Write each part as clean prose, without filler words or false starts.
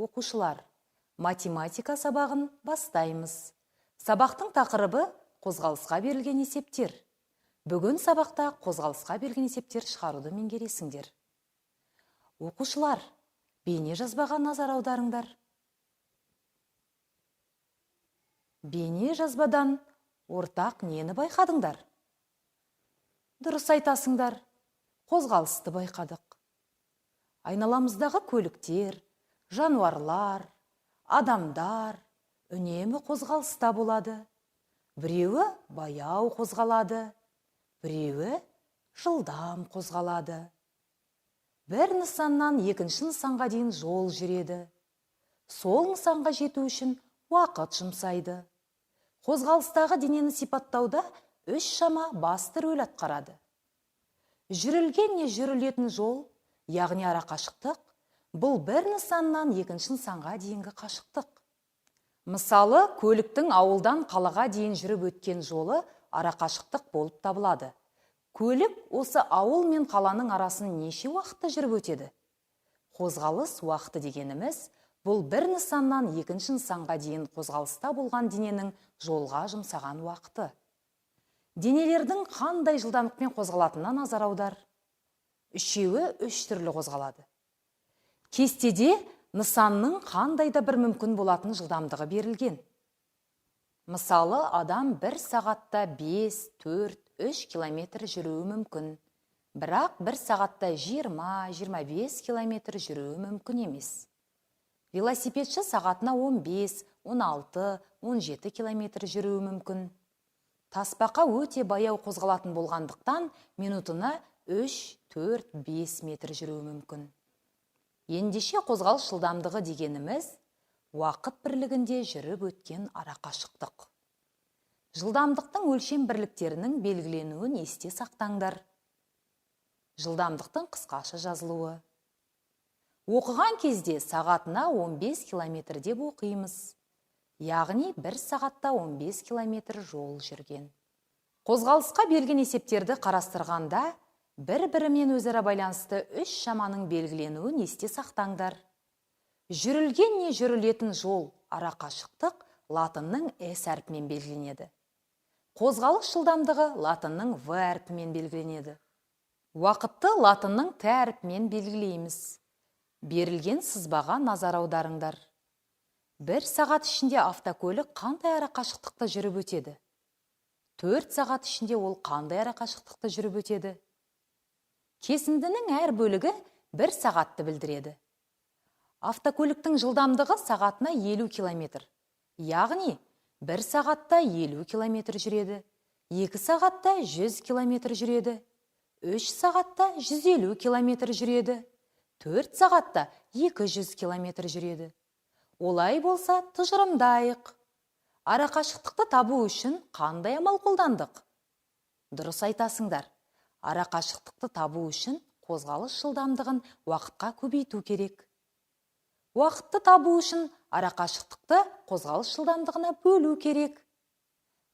Оқушылар, математика сабағын бастаймыз. Сабақтың тақырыбы қозғалысқа берілген есептер. Бүгін сабақта қозғалысқа берілген есептер шығаруды меңгересіңдер. Оқушылар, бейне жазбаға назар аударыңдар. Бейне жазбадан ортақ нені байқадыңдар? Дұрыс айтасыңдар, қозғалысты байқадық. Айналамыздағы көліктер, жануарлар, адамдар үнемі қозғалыста болады. Біреуі баяу қозғалады, біреуі жылдам қозғалады. Бір нысаннан екінші нысанға дейін жол жүреді. Сол нысанға жету үшін уақыт жұмсайды. Қозғалыстағы денені сипаттауда үш шама басты рөл атқарады. Жүрілген не жүрілетін жол, яғни арақашықтық, бұл бір нысаннан екінші нысанға дейінгі қашықтық. Мысалы, көліктің ауылдан қалаға дейін жүріп өткен жолы арақашықтық болып табылады. Көлік осы ауыл мен қаланың арасын неше уақытта жүріп өтеді? Қозғалыс уақыты дегеніміз бұл бір нысаннан екінші нысанға дейін қозғалыста болған дененің жолға жұмсаған уақыты. Денелердің қандай жылдамдықпен қозғалатынына назар аудар. Үшеуі үш түрлі қозғалады. Кестеде нысанның қандай да бір мүмкін болатын жылдамдығы берілген. Мысалы, адам бір сағатта 5, 4, 3 километр жүруі мүмкін. Бірақ бір сағатта 20-25 километр жүруі мүмкін емес. Велосипедші сағатына 15, 16, 17 километр жүруі мүмкін. Тасбақа өте баяу қозғалатын болғандықтан минутына 3, 4, 5 метр жүруі мүмкін. Ендеше қозғалыс жылдамдығы дегеніміз уақыт бірлігінде жүріп өткен арақашықтық. Жылдамдықтың өлшем бірліктерінің белгіленуін есте сақтаңдар. Жылдамдықтың қысқаша жазылуы. Оқыған кезде сағатына 15 километр деп оқимыз. Яғни бір сағатта 15 километр жол жүрген. Қозғалысқа берілген есептерді қарастырғанда бір-бірімен өзара байланысты үш шаманың белгіленуін есте сақтаңдар. Жүрілген не жүрілетін жол арақашықтық латынның S әрпімен белгіленеді. Қозғалыс жылдамдығы латынның В әрпімен белгіленеді. Уақытты латынның Т әрпімен белгілейміз. Берілген сызбаға назар аударыңдар. Бір сағат ішінде автокөлік қандай арақашықтықты жүріп өтеді? 4 сағат ішінде ол қандай арақашықтықты жүріп өтеді? Кесіндінің әр бөлігі бір сағатты білдіреді. Автокөліктің жылдамдығы сағатына 50 километр. Яғни бір сағатта 50 километр жүреді, 2 сағатта 100 километр жүреді, 3 сағатта 150 километр жүреді, 4 сағатта 200 километр жүреді. Олай болса, тұжырымдайық. Арақашықтықты табу үшін қандай амал қолдандық? Дұрыс айтасыңдар. Арақашықтықты табу үшін қозғалыс жылдамдығын уақытқа көбейту керек. Уақытты табу үшін арақашықтықты қозғалыс жылдамдығына бөлу керек.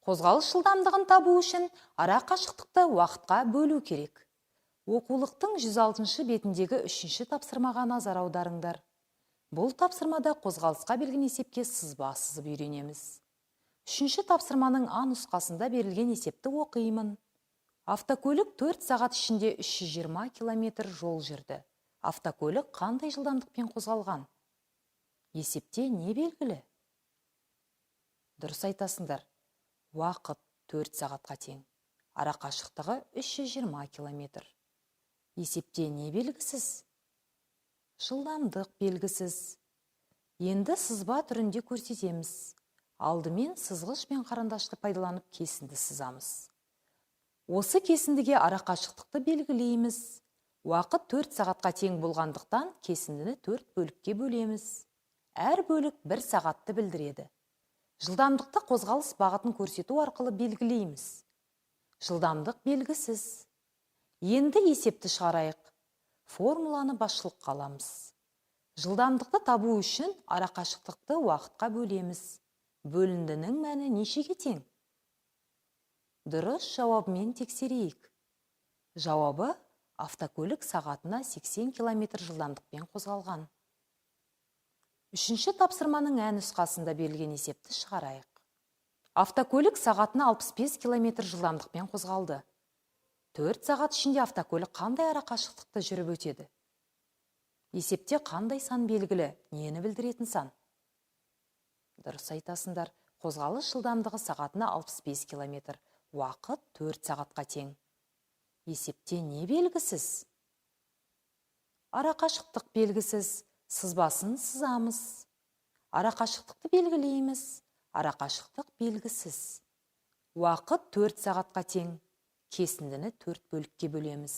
Қозғалыс жылдамдығын табу үшін арақашықтықты уақытқа бөлу керек. Оқулықтың 106 бетіндегі 3-ші тапсырмаға назар аударыңдар. Бұл тапсырмада қозғалысқа берілген есепке сызба сызып үйренеміз. 3-ші тапсырманың А нұсқасында берілген есепті оқимын. Автокөлік 4 сағат ішінде 320 километр жол жүрді. Автокөлік қандай жылдамдықпен қозғалған? Есепте не белгілі? Дұрыс айтасыңдар. Уақыт 4 сағатқа тең. Арақашықтығы 320 километр. Есепте не белгісіз? Жылдамдық белгісіз. Енді сызба түрінде көрсетеміз. Алдымен сызғыш пен қарындашты пайдаланып кесінді сызамыз. Осы кесіндіге арақашықтықты белгілейміз. Уақыт 4 сағатқа тең болғандықтан кесіндіні 4 бөлікке бөлеміз. Әр бөлік 1 сағатты білдіреді. Жылдамдықты қозғалыс бағытын көрсету арқылы белгілейміз. Жылдамдық белгісіз. Енді есепті шығарайық. Формуланы басшылыққа аламыз. Жылдамдықты табу үшін арақашықтықты уақытқа бөлеміз. Бөліндінің мәні нешеге тең? Дұрыс жауабымен тексерейік. Жауабы автокөлік сағатына 80 километр жылдамдықпен қозғалған. Үшінші тапсырманың ә нұсқасында берілген есепті шығарайық. Автокөлік сағатына 65 километр жылдамдықпен қозғалды. 4 сағат ішінде автокөлік қандай арақашықтықты жүріп өтеді? Есепте қандай сан белгілі, нені білдіретін сан? Дұрыс айтасыңдар, қозғалыс жылдамдығы сағатына 65 километр, уақыт 4 сағатқа тең. Есепте не белгісіз? Арақашықтық белгісіз, сызбасын сызамыз. Арақашықтықты белгілейміз, арақашықтық белгісіз. Уақыт 4 сағатқа тең, кесіндіні 4 бөлікке бөлеміз.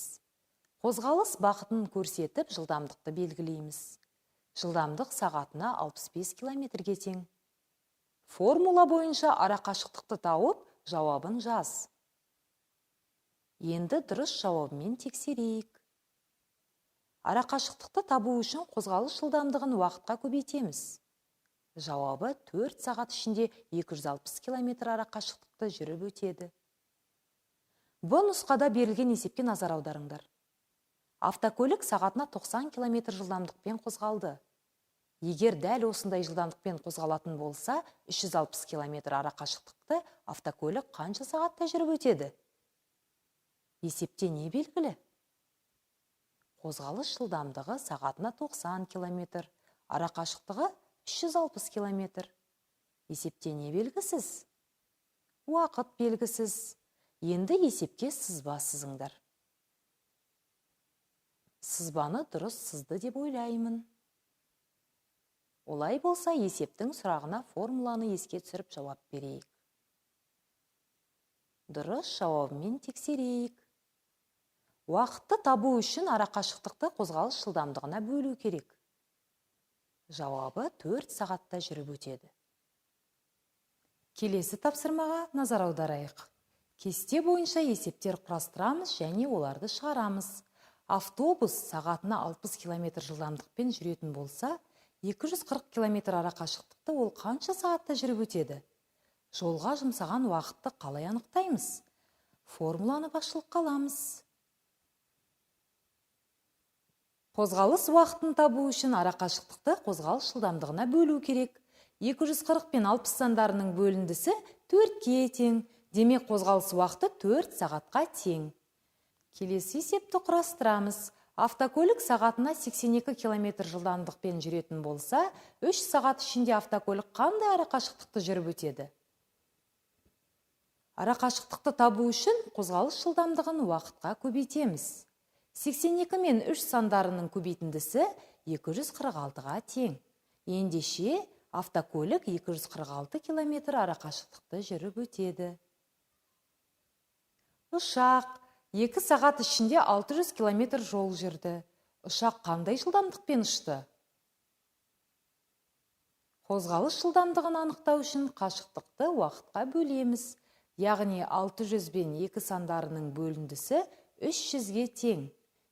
Қозғалыс бағытын көрсетіп, жылдамдықты белгілейміз. Жылдамдық сағатына 65 километрге тең. Формула бойынша арақашықтықты тауып, жауабын жаз. Енді дұрыс жауабымен тексерейік. Арақашықтықты табу үшін қозғалыс жылдамдығын уақытқа көбейтеміз. Жауабы 4 сағат ішінде 260 километр арақашықтықты жүріп өтеді. Б нұсқада берілген есепке назар аударыңдар. Автокөлік сағатына 90 километр жылдамдықпен қозғалды. Егер дәл осындай жылдамдықпен қозғалатын болса, 360 километр арақашықтықты автокөлік қанша сағатта жүріп өтеді? Есепте не белгілі? Қозғалыс жылдамдығы сағатына 90 километр, арақашықтығы 360 километр. Есепте не белгісіз? Уақыт белгісіз. Енді есепке сызба сызыңдар. Сызбаны дұрыс сызды деп ойлаймын. Олай болса, есептің сұрағына формуланы еске түсіріп жауап берейік. Дұрыс жауабымен тексерейік. Уақытты табу үшін арақашықтықты қозғалыс жылдамдығына бөлу керек. Жауабы 4 сағатта жүріп өтеді. Келесі тапсырмаға назар аударайық. Кесте бойынша есептер құрастырамыз және оларды шығарамыз. Автобус сағатына 60 километр жылдамдықпен жүретін болса, 240 километр арақашықтықты ол қанша сағатта жүріп өтеді? Жолға жұмсаған уақытты қалай анықтаймыз? Формуланы басшылыққа аламыз. Қозғалыс уақытын табу үшін арақашықтықты қозғалыс жылдамдығына бөлу керек. 240 пен 60 сандарының бөліндісі 4-ке тең. Демек, қозғалыс уақыты 4 сағатқа тең. Келесі есепті құрастырамыз. Автокөлік сағатына 82 километр жылдамдықпен жүретін болса, 3 сағат ішінде автокөлік қандай арақашықтықты жүріп өтеді? Арақашықтықты табу үшін қозғалыс жылдамдығын уақытқа көбейтеміз. 82 мен 3 сандарының көбейтіндісі 246-ға тең. Ендеше, автокөлік 246 километр арақашықтықты жүріп өтеді. Ұшақ 2 сағат ішінде 600 километр жол жүрді. Ұшақ қандай жылдамдықпен ұшты? Қозғалыс жылдамдығын анықтау үшін қашықтықты уақытқа бөлеміз. Яғни 600 бен 2 сандарының бөліндісі 300-ге тең.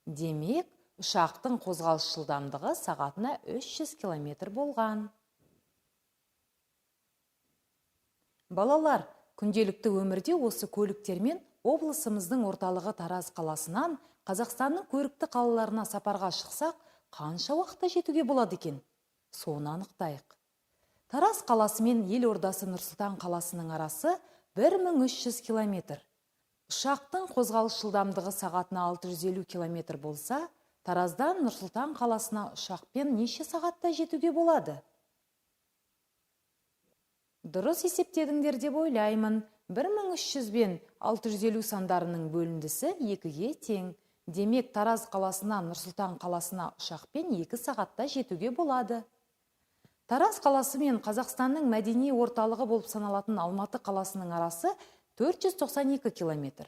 Демек, ұшақтың қозғалыс жылдамдығы сағатына 300 километр болған. Балалар, күнделікті өмірде осы көліктермен облысымыздың орталығы Тараз қаласынан Қазақстанның көрікті қалаларына сапарға шықсақ, қанша уақытта жетуге болады екен? Соны анықтайық. Тараз қаласы мен елордасы Нұр-Сұлтан қаласының арасы 1300 километр. Ұшақтың қозғалыс жылдамдығы сағатына 650 километр болса, Тараздан Нұр-Сұлтан қаласына ұшақпен неше сағатта жетуге болады? Дұрыс есептедіңдер деп ойлаймын. 1300 бен 650 сандарының бөліндісі 2-ге тең. Демек, Тараз қаласынан Нұр-Сұлтан қаласына ұшақпен 2 сағатта жетуге болады. Тараз қаласы мен Қазақстанның мәдени орталығы болып саналатын Алматы қаласының арасы 492 километр.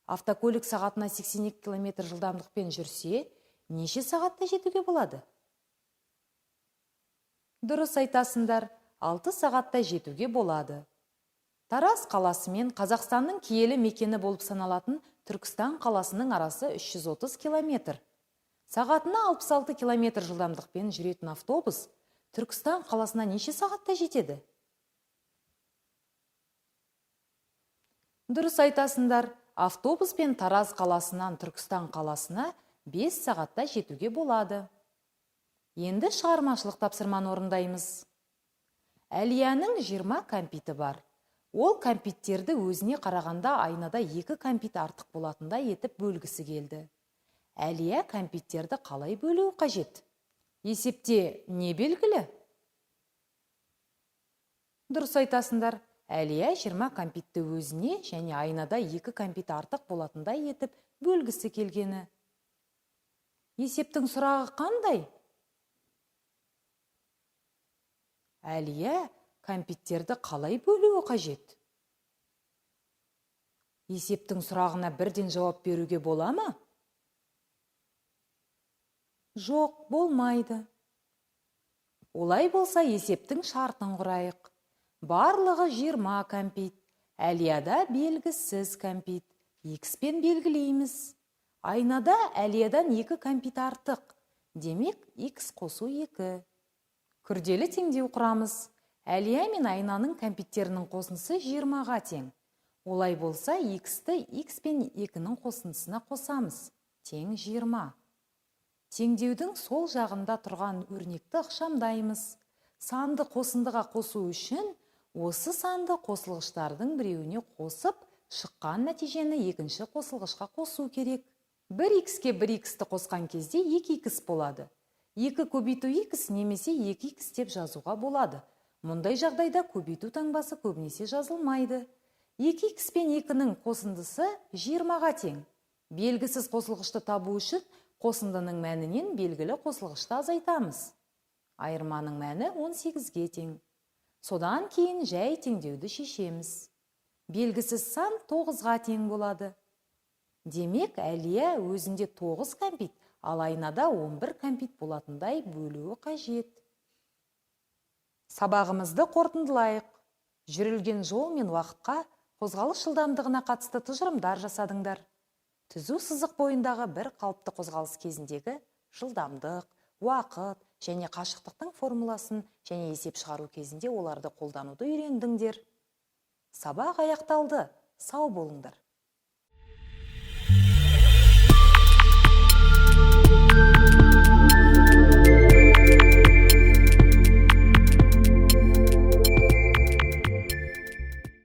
Автокөлік сағатына 82 километр жылдамдықпен жүрсе, неше сағатта жетуге болады? Дұрыс айтасыңдар, 6 сағатта жетуге болады. Тараз қаласы мен Қазақстанның киелі мекені болып саналатын Түркістан қаласының арасы 330 километр. Сағатына 66 километр жылдамдықпен жүретін автобус Түркістан қаласына неше сағатта жетеді? Дұрыс айтасыңдар, автобуспен Тараз қаласынан Түркістан қаласына 5 сағатта жетуге болады. Енді шығармашылық тапсырманы орындаймыз. Әлияның 20 кәмпиті бар. Ол кәмпиттерді өзіне қарағанда Айнада 2 кәмпит артық болатындай етіп бөлгісі келді. Әлия кәмпиттерді қалай бөлуі қажет? Есепте не белгілі? Дұрыс айтасыңдар. Әлия 20 кәмпитті өзіне және Айнада 2 кәмпит артық болатындай етіп бөлгісі келгені. Есептің сұрағы қандай? Әлия кәмпиттерді қалай бөлуі қажет? Есептің сұрағына бірден жауап беруге бола ма? Жоқ, болмайды. Олай болса, есептің шартын құрайық. Барлығы 20 кәмпит. Әлияда белгісіз кәмпит. Х-пен белгілейміз. Айнада Әлиядан 2 кәмпит артық. Демек, х қосу 2. Күрделі теңдеу құрамыз. Әлия мен Айнаның кәмпиттерінің қосындысы 20-ға тең. Олай болса, х-ті х пен 2-нің қосындысына қосамыз. Тең 20. Теңдеудің сол жағында тұрған өрнекті ықшамдаймыз. Санды қосындыға қосу үшін осы санды қосылғыштардың біреуіне қосып, шыққан нәтижені екінші қосылғышқа қосу керек. 1х-ке 1х-ті қосқан кезде 2х болады. 2 көбейту х немесе 2х деп жазуға болады. Мұндай жағдайда көбейту таңбасы көбінесе жазылмайды. 2х пен 2-нің қосындысы 20-ға тең. Белгісіз қосылғышты табу үшін қосындының мәнінен белгілі қосылғышты азайтамыз. Айырманың мәні 18-ге тең. Содан кейін жай теңдеуді шешеміз. Белгісіз сан 9-ға тең болады. Демек, Әлия өзінде 9 кәмпит, ал Айнада 11 кәмпит болатындай бөлуі қажет. Сабағымызды қорытындылайық. Жүрілген жол мен уақытқа, қозғалыс жылдамдығына қатысты тұжырымдар жасадыңдар. Түзу сызық бойындағы бір қалыпты қозғалыс кезіндегі жылдамдық, уақыт және қашықтықтың формуласын және есеп шығару кезінде оларды қолдануды үйрендіңдер. Сабақ аяқталды. Сау болыңдар.